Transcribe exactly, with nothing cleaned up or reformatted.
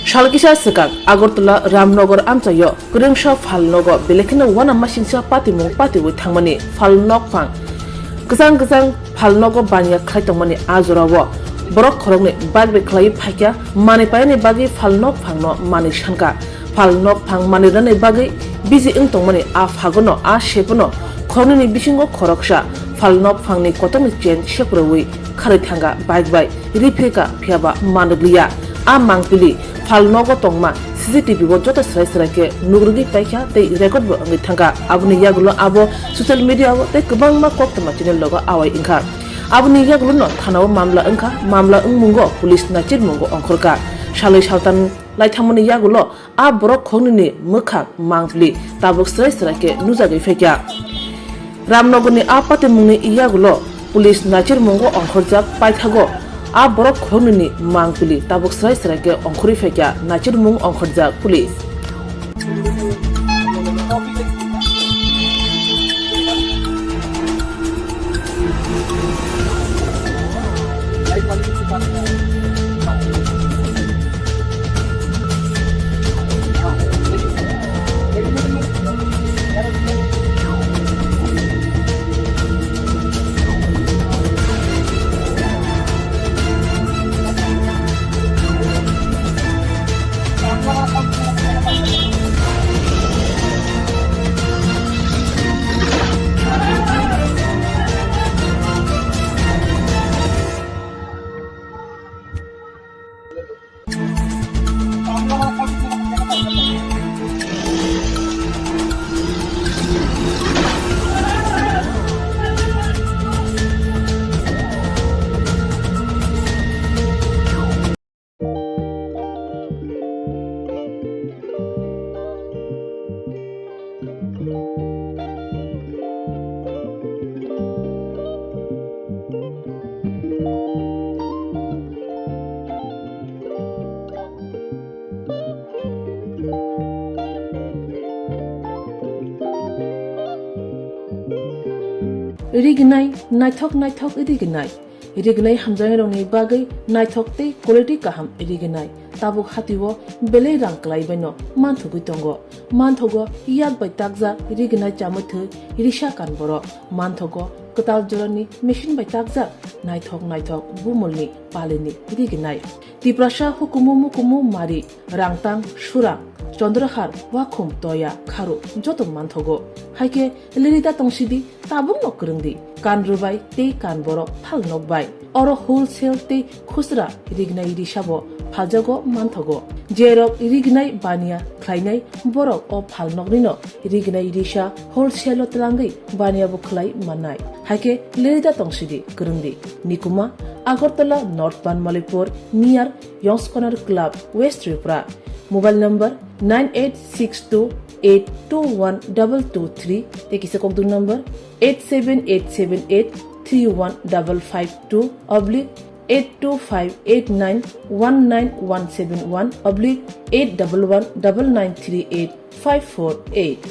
Salkisa swkang Agartala Ramnagar amchaio kwrwngsa phalnogo belai kheno uanamasingcha patimung patiwi thangmani phalnokphang kwchang kwchang phalnogo baniya khlai tongmani a jorao borok khoroknwi bike bai khlaiwi phaikha, manwi painani bagwi phalnokphangno manwi sankha. Phalnokphang manwi rwnani bagwi busy wng tongmani a phagono a sepono khoroknwini bisingo khoroksa phalnokphangni kotorni chain seprowi kharwi thangkha bike bai riphirkha, phiyaba manwk liya. A mangpili phalnogo tongma C C T V o joto swrai swrai khe nukrwgwi paikha tei record bo wngwi thangkha. Aboni yagulo abo social media o tei kwbangma koktwma channel logo awai wngkha. Aboni yagulono thanao mamla wngkha, mamla wngmungo police nachirmungo ongkhorkha. Salwi saltan laithangmani yagulo a borok khoroknwini mwkhang mangpili tabuk swrai swrai khe nujagwi phaikha. Ramnagarni a patimungni yagulo police nachirmungo ongkhorjak paithago a borok khoroknwini mangpili tabuk swrai swrai khe ongkhorwi phaikha, nachirmung ongkhorjak police. Rignai, naithok naithok rignai. Rignai hamjaknairokni bagwi naithok tei quality kaham rignai. Tabuk hatio belai rang kwlaibaino manthogwi tongo. Manthogo yak bai takjak rignai chamwi thwi risa kan borok. Manthogo kwtal jorani machine bai takjak naithok naithok bumulni palini rignai. Tiprasa hukumu mukumu mari, rangtang, surang, chondrahar, wakhum, toya, kharu joto manthogo. Haikhe lirida tongsidi, tabukno kwrwngdi, kan rwbai tei kan borok phalnok bai. Oro wholesale tei khusra rignai risabo phaljago manthogo. Jerok rignai baniya khlainai borok o phalnoknino rignai risa wholesale-o twlangwi baniyabo khlai mannai. Haikhe lirida tongsidi, kwrwngdi. Nikuma, Agartala North Banmalipur, near Yongs Corner Club, West Tripura. Mobile number nine eight six two eight two one double two three, tei kisa kokduk number eight seven eight seven eight three one double five two oblique eight two five eight nine one nine one seven one oblique eight double one double nine three eight five four eight.